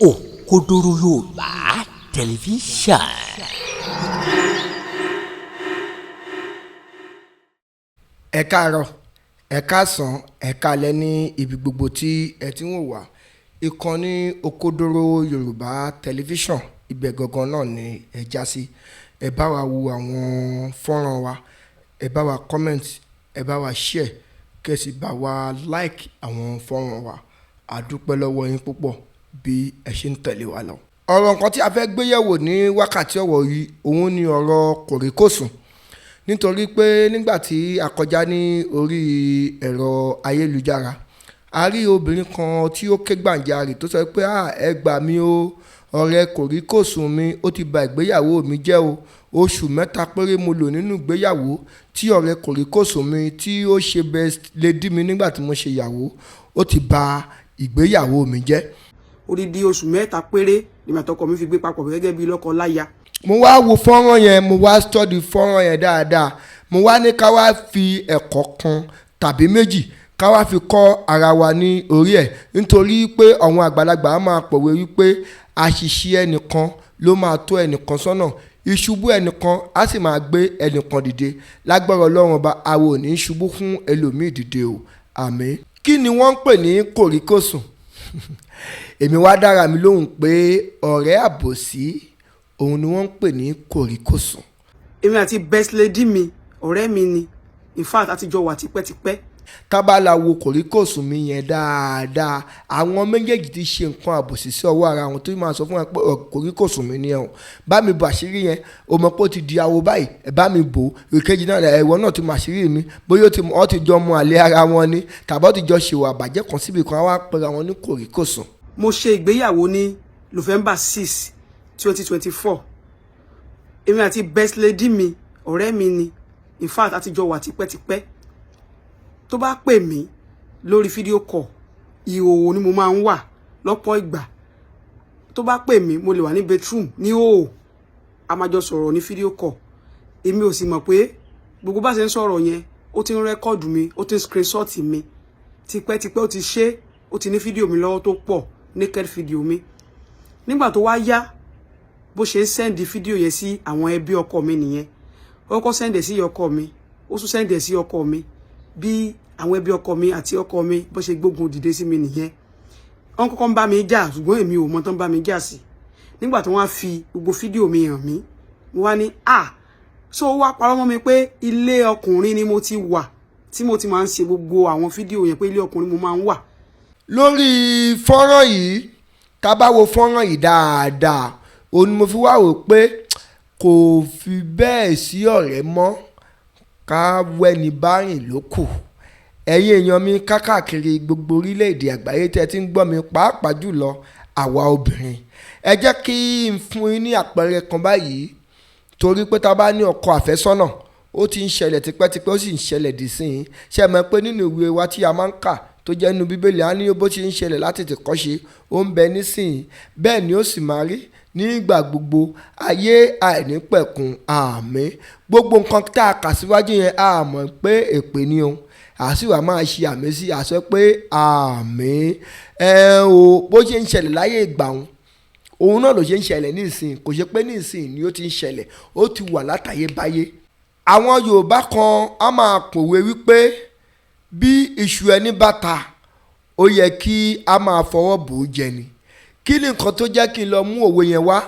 Òkodoro Yorùbá Tẹlifíṣàn. Ẹ káàárọ̀, ẹ káàsán, ẹ káalẹ́ ní ibi gbogbo tí ẹ ti ń wò wá. Ìkànnì Òkodoro Yorùbá Tẹlifíṣàn, ibẹ̀ gangan náà ni ẹ já sí. Ẹ bá wa wo àwọn fọ́nrán wa, ẹ bá wa comment, ẹ bá wa share, kí ẹ sì bá wa like àwọn fọ́nrán wa. A dúpẹ́ lọ́wọ́ yín púpọ̀ bí ẹ ṣe ń tẹ̀lé wa lọ. Ọ̀rọ̀ nǹkan tí a fẹ́ gbé yẹ̀wò ní wákàtí ọ̀wọ̀ yìí, òun ni ọ̀rọ̀ kòríkòsùn. Nítorí pé nígbà tí a kọjá ní orí ẹ̀rọ ayélujára, a rí obìnrin kan tí ó ké gbàǹjarè tó sọ pé, "à, ẹ gbà mí o, ọ̀rẹ́ kòríkòsùn mi, ó ti ba ìgbéyàwó mi jẹ́ o. Oṣù 3 péré mo lò nínú ìgbéyàwó tí ọ̀rẹ́ kòríkòsùn mi tí ó ṣe best lady mi nígbà tí mo ṣe ìyàwó, ó ti ba ìgbéyàwó mi jẹ́." Odidi oṣù 3 péré ni màtọkọ mi fi gbé papọ̀ gẹ́gẹ́ bí lọ́kọ láya. Mo wá wo fọ́nrán yẹn, mo wá study fọ́nrán yẹn dáadáa. Mo wá ní ká wá fi ẹ̀kọ́ kan tàbí méjì ká wá fi kọ́ ara wa ní orí ẹ̀. Nítorí pé àwọn àgbàlagbà máa pòwe wípé àṣìṣe ẹnìkan ló máa tó ẹnìkan sọ́nà, ìṣubú ẹnìkan á sì máa gbé ẹnìkan dìde. Lágbára Ọlọ́run Ọba, a ò ní ṣubú fún ẹlòmíì dìde o. Àmín. Kí ni wọ́n ń pè ní kòríkòsùn? Èmi wá dára mi lóhùn pé ọ̀rẹ́ àbòsí òun ni wọ́n ń pè ní kòríkòsùn. Èmi àti best lady mi, ọ̀rẹ́ mi ni, in fact a ti jọ wà tipẹ́tipẹ́. Tábàlà wo kòríkòsùn mi yẹn dáadáa, àwọn méjèèjì ti ṣe nǹkan àbòsí sí ọwọ́ ara wọn tó máa sọ fún wa pé kòríkòsùn mi ni ẹ̀ o. Bá mi bò àṣírí yẹn, o mọ̀ pé ó ti di awo báyìí, ẹ bá mi bò ó. Ìkejì náà, ẹ̀wọ̀n náà ti mọ àṣírí mi, bóyá ó ti jọ mọ àlè ara wọn ni tàbí ó ti jọ ṣèwà àbàjẹ́ kan síbi kan, wá pera wọn ní kòríkòsùn. Mo ṣe ìgbéyàwó ní November 6, 2024. Èmi àti best lady mi, ọ̀rẹ́ mi ni, in fact a ti jọ wà tipẹ́tipẹ́. Tó bá pè mí lórí fídíò call, ìhòòhò ni mo máa ń wà lọ́pọ̀ ìgbà. Tó bá pè mí, mo lè wà ní bedroom ní hòòhò, a máa jọ sọ̀rọ̀ ní fídíò call. Èmi ò sì mọ̀ pé gbogbo bá ṣe ń sọ̀rọ̀ yẹn, ó ti ń record mi, ó ti ń screenshot mi tipẹ́tipẹ́. Ó ti ṣe, ó ti ní fídíò mi lọ́wọ́ tó pọ̀, naked fídíò mi. Nígbà tó wá yá, bó ṣe ń send fídíò yẹn sí àwọn ẹbí ọkọ mi nìyẹn. Ó kọ́kọ́ send sí ọkọ mi, ó tún send sí ọkọ mi. Bí àwọn ẹbí ọkọ mi àti ọkọ mi bó ṣe gbógun dìde sí mi nìyẹn. Wọ́n kọ́kọ́ ń bá mi jà, ṣùgbọ́n èmi ò mọ tán bá mi jà sí. Nígbà tí wọ́n á fi gbogbo fídíò mi hàn mí, mo wá ní à so ó wá parọ́ mọ́ mi pé ilé ọkùnrin ni mo ti wà tí mo ti máa ń ṣe gbogbo àwọn fídíò yẹn, pé ilé ọkùnrin mo máa ń wà. Lórí fọ́nrán yìí, tá bá wo fọ́nrán yìí dáadáa, òun ni mo fi wá wò pé kò fi bẹ́ẹ̀ sí ọ̀rẹ́ mọ́, ká wẹ́ni bá rìn ló kù. Ẹ̀yin èèyàn mi káàkiri gbogbo orílẹ̀-èdè àgbáyé tí ẹ ti ń gbọ́ mi, pàápàá jùlọ àwa obìnrin, ẹ jẹ́ kí n fún yín ní àpẹẹrẹ kan báyìí. Torí pé tá bá ní ọkọ àfẹ́sọ́nà, ó ti ń ṣẹlẹ̀ tipẹ́tipẹ́, ó sì ń ṣẹlẹ̀ dì sí yín. Ṣé ẹ mọ̀ pé nínú ìwé wa tí a máa ń kà tó jẹ́ nínú Bíbélì, a ní bó ti ń ṣẹlẹ̀ láti tìkọ́ṣe, ó ń bẹ nísìnyí, bẹ́ẹ̀ ni ó sì máa rí nígbà gbogbo ayé àìnípẹ̀kun. Àmín. Gbogbo nǹkan tá a kà síwájú yẹn, a mọ̀ pé èpè ni o. A sì wá máa ṣe àmì sí, a sọ pé àmín. Ẹ o, bó ṣe ń ṣẹlẹ̀ láyé ìgbà òun, òun náà ló ṣe ń ṣẹlẹ̀ nísìnyí. Kò ṣe pé nísìnyí ni ó ti ń ṣẹlẹ̀, ó ti wà látayébáyé. Àwọn Yorùbá kan á máa pòwe wípé bí iṣu ẹni bá ta, ó yẹ kí a máa fọwọ́ bò ó jẹ ni. Kí ni nǹkan tó jẹ́ kí n lọ mú òwe yẹn wá?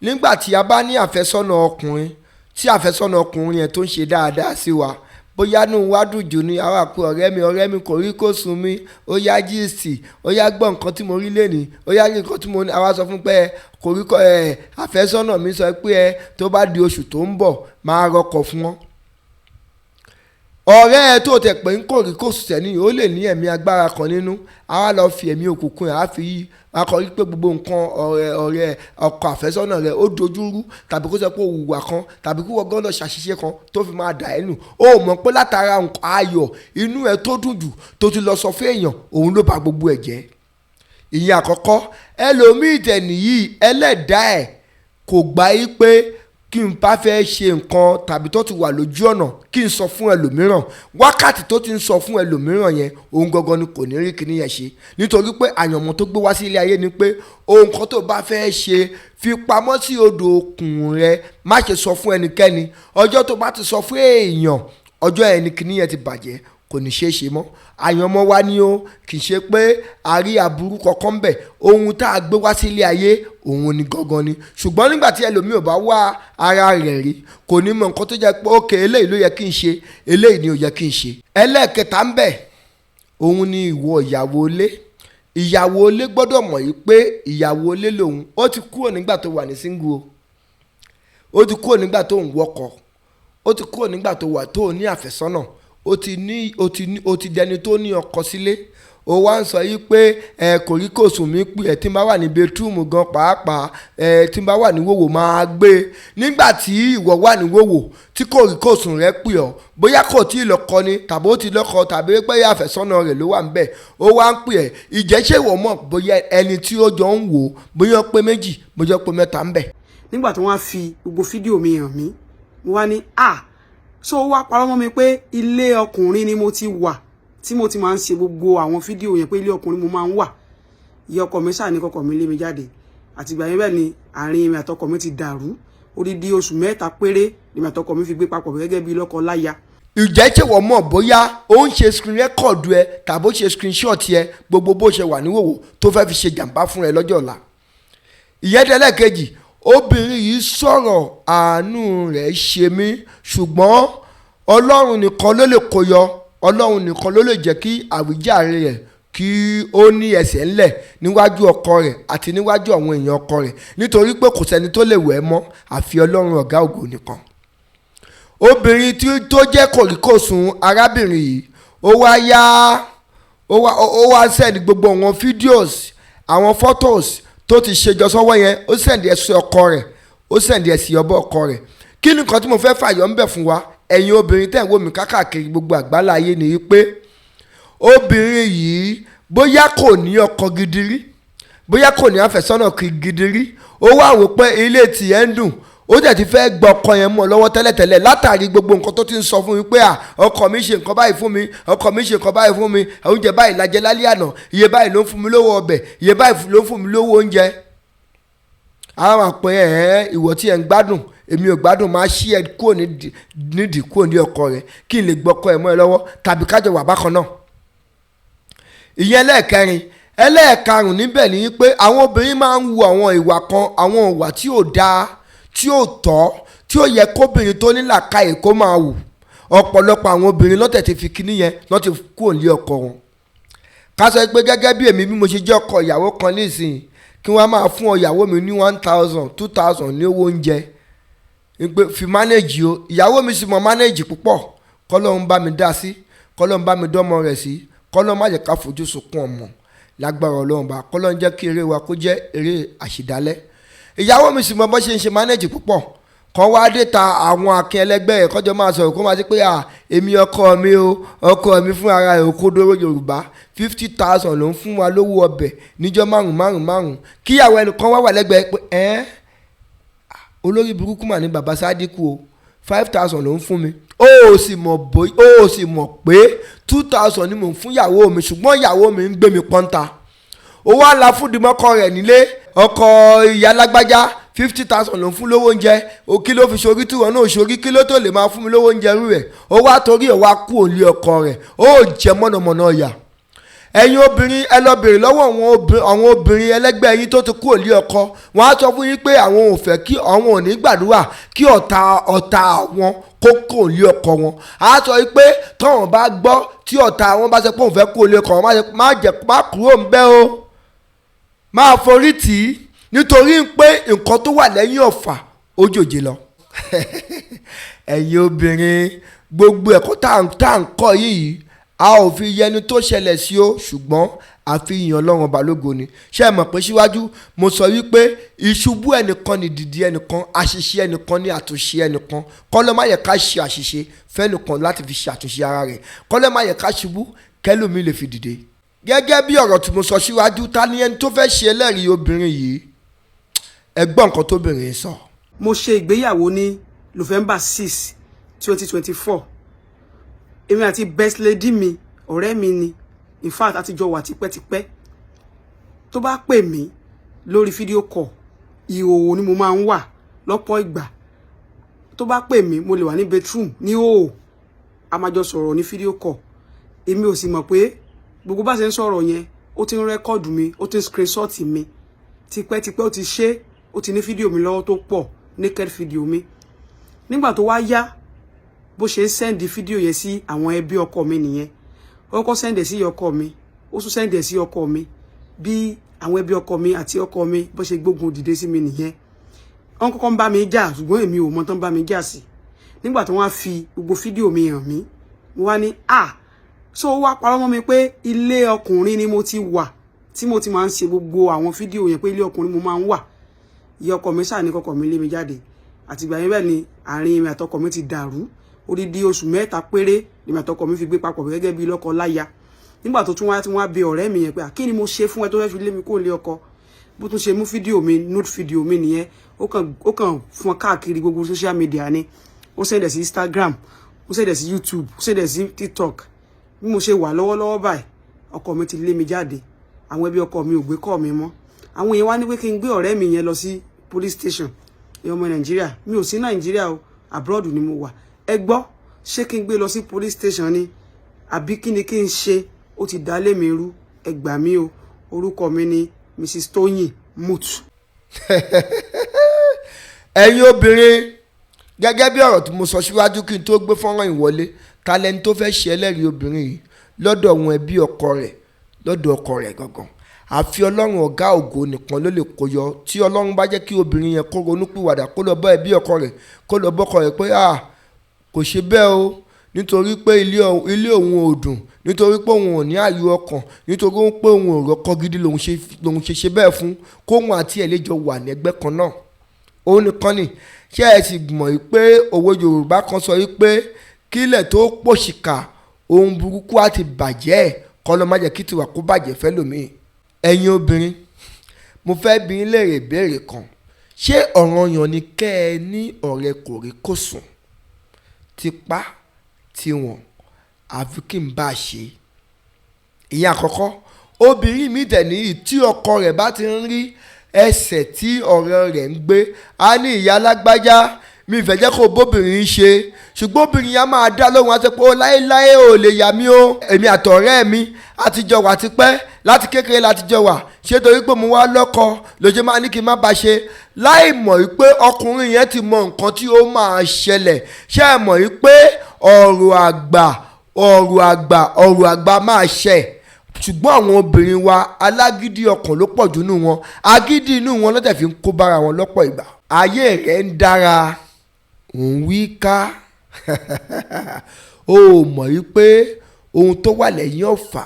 Nígbà tí a bá ní àfẹ́sọ́nà ọkùnrin, tí àfẹ́sọ́nà ọkùnrin yẹn tó ń ṣe dáadáa sí wa, bóyá inú wa dùn jù ni, àwa pé ọ̀rẹ́ mi kòríkòsùn mi, ó yá gist, ó yá gbọ́ nǹkan tí mo rí lénìí, ó yá rí nǹkan tí mo ní. Àwa sọ fún pé kòríkò ẹ̀ àfẹ́sọ́nà mi sọ pé ẹ tó bá di oṣù tó ń bọ̀, máa rọkọ̀ fún wọn. Ọ̀rẹ́ ẹ tó tẹ̀ pé ń kòríkòsùn sẹ́ni, ó lè ní ẹ̀mí agbára kan nínú. A wá lọ fi ẹ̀mí òkùnkùn ẹ̀, á fi yí, a kọ rí pé gbogbo nǹkan ọ̀rẹ́ ọkọ àfẹ́sọ́nà rẹ̀ ó dojúrú, tàbí kó sọ pé ó hùwà kan, tàbí kó wọ́n lọ ṣàṣìṣe kan tó fi máa dà ẹ́ nù. Ó mọ̀ pé látara ayọ̀ inú ẹ tó dùn jù tó ti lọ sọ fún èèyàn, òun ló ba gbogbo ẹ̀ jẹ́. Ìyẹn àkọ́kọ́. Ẹlòmíì dẹ̀ nìyí, ẹlẹ́dàá ẹ̀ kò gbà í pé Kí n bá fẹ́ ṣe nǹkan tàbí tó ti wà lójú ọ̀nà, kí n sọ fún ẹlòmíràn. Wákàtí tó ti ń sọ fún ẹlòmíràn yẹn, òun gangan ni kò ní rí kíní yẹn ṣe, nítorí pé àyànmọ́ tó gbé wá sí ilé ayé ni pé ohun kan tó bá fẹ́ ṣe, fi pamọ́ sí odò òkun rẹ, má ṣe sọ fún ẹnikẹ́ni. Ọjọ́ tó bá ti sọ fún èèyàn, ọjọ́ ẹni kíní yẹn ti bàjẹ́, kò ní ṣeé ṣe mọ́. Àyànmọ́ wa ni o, kì í ṣe pé a rí aburú kankan bẹ̀. Ohun tá a gbé wá sí ilé ayé, òun ni gangan ni. Ṣùgbọ́n nígbà tí ẹlòmíì ò bá wá ara rẹ̀ rí, kò ní mọ nǹkan tó jẹ́ pé ókè, eléyìí ló yẹ kí n ṣe, eléyìí ni ò yẹ kí n ṣe. Ẹlẹ́ẹ̀kẹta ń bẹ̀, òun ni ìwọ ìyàwó ilé. Ìyàwó ilé gbọ́dọ̀ mọ̀ yìí pé ìyàwó ilé lòun. Ó ti kúrò nígbà tó wà ní single o, ó ti kúrò nígbà tó ń wọkọ̀, ó ti kúrò nígbà tó wà tó ní àfẹ́sọ́nà, ó ti ní ó ti ní ó ti dẹni tó ní ọkọ sílé. Ó wá ń sọ yìí pé ẹ kò rí kò sùn mí pé ẹ tí n bá wà ní bedroom gan pàápàá, ẹ tí n bá wà ní wòwò máa gbé. Nígbà tí ìwọ wà ní wòwò tí kò rí kò sùn rẹ pè ọ́, bóyá kò tí ì lọ́kọ ni tàbí ó ti lọ́kọ tàbí pé àfẹ́sọ́nà rẹ̀ ló wà níbẹ̀, ó wá ń pè ẹ́. Ìjẹ́ ṣé ìwọ mọ̀ bóyá ẹni tí ó jọ ń wò, bóyá ó pé méjì, bóyá ó pé mẹ́ta ń bẹ̀? Nígbà tí wọ́n á fi gbogbo fídíò mi hàn mí, mo wá ní à so ó wá parọ́ mọ́ mi pé ilé ọkùnrin ni mo ti wà tí mo ti máa ń ṣe gbogbo àwọn fídíò yẹn, pé ilé ọkùnrin mo máa ń wà. Ìyá ọkọ mi ṣáà ní kọkọ mi lé mi jáde. Àtìgbà yẹn bẹ́ẹ̀ ni àárín mi àtọkọ mi ti dàrú. Odidi oṣù 3 péré ni mi àtọkọ mi fi gbé papọ̀ gẹ́gẹ́ bí lọ́kọ láya. Ìjẹ́ ṣé wọ́n mọ̀ bóyá ó ń ṣe screen record ẹ tàbí ó ṣe screenshot ẹ, gbogbo bó ṣe wà níwòwò tó fẹ́ fi ṣe jàǹbá fún ẹ lọ́jọ́ ọ̀la? Ìyẹn tẹ́lẹ̀kejì. Obìnrin yìí sọ̀rọ̀, àánú rẹ̀ ṣe mí, ṣùgbọ́n Ọlọ́run nìkan ló lè kó yọ. Ọlọ́run nìkan ló lè jẹ́ kí àwíjàre rẹ̀ kí ó ní ẹsẹ̀ ńlẹ̀ níwájú ọkọ rẹ̀ àti níwájú àwọn èèyàn ọkọ rẹ̀, nítorí pé kò sẹ́ni tó lè wẹ̀ ẹ́ mọ́ àfi Ọlọ́run ọ̀gá ògo nìkan. Obìnrin tí tó jẹ́ kòríkòsùn arábìnrin yìí, ó wá yá, ó wá send gbogbo àwọn videos, àwọn photos tó ti ṣe jọ sọ́wọ́ yẹn. Ó send ẹ̀ sí ọkọ rẹ̀, ó send ẹ̀ sí ọbọ̀ ọkọ rẹ̀. Kí ni nǹkan tí mo fẹ́ fàyọ ń bẹ̀ fún wa, ẹ̀yin obìnrin tẹ̀ ń wò mí káàkiri gbogbo àgbálá ayé, ni pé obìnrin yìí, bóyá kò ní ọkọ gidi rí, bóyá kò ní àfẹ́sọ́nà gidi rí, ó wá wò pé ilé tiẹ̀ ń dùn, ó dẹ̀ ti fẹ́ gbọ́ ọkọ yẹn mọ́ lọ́wọ́ tẹ́lẹ̀tẹ́lẹ̀, látàrí gbogbo nǹkan tó ti ń sọ fún mi pé à, ọkọ mi ṣe nǹkan báyìí fún mi, ọkọ mi ṣe nǹkan báyìí fún mi, oúnjẹ báyìí la jẹ lálẹ́ àná, iye báyìí ló ń fún mi lówó ọbẹ̀, iye báyìí ló ń fún mi lówó oúnjẹ. Àwọn àpẹ ẹ̀, ìwọ tí ẹ̀ ń gbádùn, èmi ò gbádùn. Máa ṣí ẹ kúrò nídìí, kúrò ní ọkọ rẹ, kí n lè gbọ́ ọkọ ẹ̀ mọ́ ẹ lọ́wọ́ tàbí kájọ wà bákan náà. Ìyẹn ẹlẹ́ẹ̀kẹrin. Ẹlẹ́ẹ̀karùn níbẹ̀ ni pé àwọn obìnrin máa ń hu àwọn ìwà kan, àwọn ìwà tí ò dáa, tí ò tọ́, tí ò yẹ kóbìnrin tó ní làákàyè kó máa wù. Ọ̀pọ̀lọpọ̀ àwọn obìnrin lọ́tẹ̀ ti fi kíní yẹn lọ́ ti kúrò ní ọkọ wọn. Ká sọ pé gẹ́gẹ́ bí èmi, bí mo ṣe jẹ́ ọkọ ìyàwó kan nísìnyí, kí wọ́n máa fún ìyàwó mi ní 1,000, 2,000 ní owó oúnjẹ pé fi manage o. Ìyàwó mi sì mọ manage púpọ̀. Kọ́lọ́run bá mi dá sí, kọ́lọ́run bá mi dọ́mọ rẹ̀ sí, kọ́lọ́run má jẹ́ ká fojú sunkún ọmọ lágbára Ọlọ́run bá, kọ́lọ́run jẹ́ kí eré wa kó jẹ́ eré àṣìdálẹ́. Ìyàwó mi sì mọ bó ṣe ń ṣe manage púpọ̀. Kan wá dé ta àwọn akin ẹlẹgbẹ́ ẹ̀, kọjọ́ máa sọ̀rọ̀, kó máa ṣe pé à, èmi ọkọ mi o, ọkọ mi fún ara ẹ̀ òkodoro Yorùbá, 50,000 ló ń fún wa lówó ọbẹ̀ níjọ́ márùn márùn márùn. Kíyàwó ẹnìkan wá wà lẹ́gbẹ̀ẹ́ pé ẹ́, olórí burúkú mà ní bàbá Sádíkù o, 5,000 ló ń fún mi. Ó sì mọ̀ pé 2,000 ni mò ń fún ìyàwó mi, ṣùgbọ́n ìyàwó mi ń gbé mi pọ́ńta. Ó wá la fúdìmọ́kọ rẹ̀ nílé, ọkọ ìyá lágbájá, 50,000 ló ń fún lówó oúnjẹ o. Kí ló fi ṣorí tí wọn náà ṣorí? Kí ló tó lè máa fún mi lówó oúnjẹ rú rẹ̀? Ó wá torí ẹ̀ wá kú òǹlé ọkọ rẹ̀, ó jẹ́ mọ̀nàmọ́ná ọ̀yà. Ẹ̀yin obìnrin, ẹ lọ bèrè lọ́wọ́ àwọn obìnrin ẹlẹ́gbẹ́ yín tó ti kú òǹlé ọkọ. Wọ́n á sọ fún yín pé àwọn ò fẹ́ kí, àwọn ò ní gbàdúrà kí ọ̀tá àwọn kó kó òǹlé ọkọ wọn. Á sọ pé tọ́wọ́n bá gbọ́ tí ọ̀tá àwọn bá sọ pé òun fẹ́ kó òǹlé ọkọ wọn, má jẹ́ má kúrò ń bẹ́ o, máa forí tì í, nítorí pé nǹkan tó wà lẹ́yìn ọ̀fà ó jòjé lọ. Ẹ̀yin obìnrin, gbogbo ẹ̀kọ́ tá à ń kọ́ yìí, a ò fi yẹni tó ṣẹlẹ̀ sí o, ṣùgbọ́n a fi yìn Ọlọ́run ọba lógo ni. Ṣé ẹ mọ̀ pé síwájú mo sọ wípé ìṣubú ẹnìkan ní dìdí ẹnìkan, àṣìṣe ẹnìkan ní àtúnṣe ẹnìkan? Kọ́lọ́ má yẹ ká ṣe àṣìṣe fẹ́nìkan láti fi ṣe àtúnṣe ara rẹ̀. Kọ́lọ́ má yẹ ká ṣubú kẹ́lòmí lè fi dìde. Gẹ́gẹ́ bí ọ̀rọ̀ tí mo sọ síwájú, ta ni ẹni tó fẹ́ ṣe ẹlẹ́rìí obìnrin yìí? Ẹ gbọ́ nǹkan tóbìnrin sọ. Mo ṣe ìgbéyàwó ní November 6, 2024. Èmi àti best lady mi, ọ̀rẹ́ mi ni. In fact, a ti jọ wà tipẹ́tipẹ́. Tó bá pè mí lórí video call, ìhòòhò ni mo máa ń wà lọ́pọ̀ ìgbà. Tó bá pè mí, mo lè wà ní bedroom ní hòòhò, a máa jọ sọ̀rọ̀ ní video call. Èmi ò sì mọ̀ pé gbogbo bá ṣe ń sọ̀rọ̀ yẹn, ó ti ń record mi, ó ti ń screenshot mi tipẹ́tipẹ́. Ó ti ṣe, ó ti ní fídíò mi lọ́wọ́ tó pọ̀, naked fídíò mi. Nígbà tó wá yá, bó ṣe ń send fídíò yẹn sí àwọn ẹbí ọkọ mi nìyẹn. Ó kọ́kọ́ send sí ọkọ mi, ó tún send sí ọkọ mi. Bí àwọn ẹbí ọkọ mi àti ọkọ mi bó ṣe gbógun dìde sí mi nìyẹn. Wọ́n kọ́kọ́ ń bá mi jà, ṣùgbọ́n èmi ò mọ tán bá mi jà sí. Nígbà tí wọ́n á fi gbogbo fídíò mi hàn mí, mo wá ní à so ó wá parọ́ mọ́ mi pé ilé ọkùnrin ni mo ti wà tí mo ti máa ń ṣe gbogbo àwọn fídíò yẹn, pé ilé ọkùnrin mo máa ń wà. Ìyá ọkọ mi ṣáà ní kọkọ mi lé mi jáde. Àtìgbà yẹn bẹ́ẹ̀ ni àárín mi àtọkọ mi ti dàrú. Odidi oṣù 3 péré ni mi àtọkọ mi fi gbé papọ̀ gẹ́gẹ́ bí lọ́kọ láya. Nígbà tó tún wá tí wọ́n á bi ọ̀rẹ́ mi yẹn pé, kí ni mo ṣe fún ẹ tó fẹ́ fi lé mi kó lé ọkọ? Bó tún ṣe mú fídíò mi, nude fídíò mi nìyẹn. Ó kàn fún káàkiri gbogbo social media ni. Ó send ẹ̀ sí Instagram, ó send ẹ̀ sí YouTube, ó send ẹ̀ sí TikTok. Bí mo ṣe wà lọ́wọ́lọ́wọ́ báyìí, ọkọ mi ti lé mi jáde. Àwọn ẹbí ọkọ mi ò gbé kọ́ mi mọ́. Àwọn èèyàn wá ní pé kí n gbé ọ̀rẹ́ mi yẹn lọ sí police station. Ìyẹn ọmọ Nàìjíríà, mi ò sí Nàìjíríà o, abroad ni mo wà. Ẹ gbọ́, ṣé kí n gbé lọ sí police station ni, àbí kí ni kí n ṣe? Ó ti dá lé mi rú. Ẹ gbà mí o. Orúkọ mi ni Mrs Toyin Mut. Ẹ̀yin obìnrin, gẹ́gẹ́ bí ọ̀rọ̀ tí mo sọ síwájú kí n tó gbé fọ́nrán ìwọlé, ta lẹni tó fẹ́ ṣe ẹlẹ́rìí obìnrin yìí lọ́dọ̀ àwọn ẹbí ọkọ rẹ̀, lọ́dọ̀ ọkọ rẹ̀ gangan? Àfi Ọlọ́run ọ̀gá ògo nìkan ló lè kó yọ. Tí Ọlọ́run bá jẹ́ kí obìnrin yẹn kó ronúpìwàdà, kó lọ bá ẹbí ọkọ rẹ̀, kó lọ bọ́kọ rẹ̀ pé ah, kò ṣe bẹ́ẹ̀ o, nítorí pé ilé òun ò dùn, nítorí pé òun ò ní ààyò ọkàn, nítorí pé òun ò rọ́kọ gidi lòun ṣe ṣe bẹ́ẹ̀ fún, kóun àti ẹ̀ lè jọ wà ní ẹgbẹ́ kan náà. Òun nìkan ni. Ṣé ẹ sì mọ̀ pé òwe Yorùbá kan sọ wípé kílẹ̀ tó pòṣìkà, ohun burúkú á ti bàjẹ́? Kọ́ ló má jẹ́ kí tiwa kó bàjẹ́ fẹ́ lòmíì. Ẹ̀yin obìnrin, mo fẹ́ bi yín léèrè ìbéèrè kan. Ṣé ọ̀ranyàn ni kẹ́ ẹ ní ọ̀rẹ́ kòríkòsùn, tipá tiwọn, àfi kí n bá a ṣe? Ìyẹn àkọ́kọ́. Obìnrin mi dẹ̀ níyì, tí ọkọ rẹ̀ bá ti ń rí ẹsẹ̀ tí ọ̀rẹ́ rẹ̀ ń gbé, á ní, "Ìyá alágbájá, mi ìfẹ́ jẹ́ kó bóbìnrin ṣe." Ṣùgbọ́n obìnrin yẹn á máa dá lóhùn á sọ pé ó láéláé ò lè yà mí o, èmi àtọ̀rẹ́ mi àtijọ́ wà tipẹ́, láti kékeré láti jọ wà. Ṣé torí pé mo wá lọ́kọ ló ṣe máa ní kí n má ba ṣe? Láì mọ̀ wípé ọkùnrin yẹn ti mọ nǹkan tí ó máa ṣẹlẹ̀. Ṣé ẹ mọ̀ wípé ọ̀rọ̀ àgbà, ọ̀rọ̀ àgbà, ọ̀rọ̀ àgbà máa ṣẹ? Ṣùgbọ́n àwọn obìnrin wa, alágídí ọkàn ló pọ̀ jù nínú wọn. Agídí inú wọn lọ́tẹ̀ fi ń kó bára wọn lọ́pọ̀ ìgbà. Ayé rẹ̀ ń dára, òun wí ká, ó mọ̀ wípé ohun tó wà lẹ́yìn ọ̀fà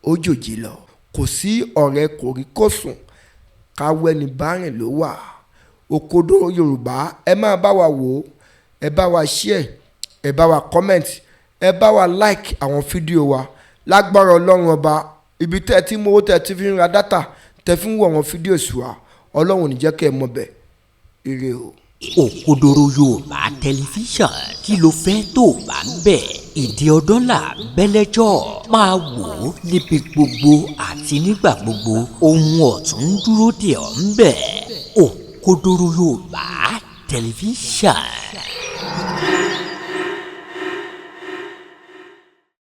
ó jòjì lọ. Kò sí ọ̀rẹ́ kòríkòsùn, káwẹ́ni bárìn ló wà. Òkodoro Yorùbá, ẹ máa bá wa wò ó, ẹ bá wa share, ẹ bá wa comment, ẹ bá wa like àwọn fídíò wa. Lágbára Ọlọ́run Ọba, ibi tẹ́ ẹ ti mówó, tẹ́ ẹ ti fi ń ra data, tẹ́ fi ń wo àwọn fídíò sí wa, Ọlọ́run ò ní jẹ́ kẹ́ ẹ mọ̀ bẹ́ẹ̀. Ire o. Òkodoro Yorùbá Tẹlifíṣàn, kí ló fẹ́ tó bá ń bẹ̀? Ìdí ọdún là bẹ́lẹ́jọ́ máa wò ó níbi gbogbo àti nígbà gbogbo. Ohun ọ̀tún ń dúró dè ọ́ ń bẹ̀. Òkodoro Yorùbá Tẹlifíṣàn.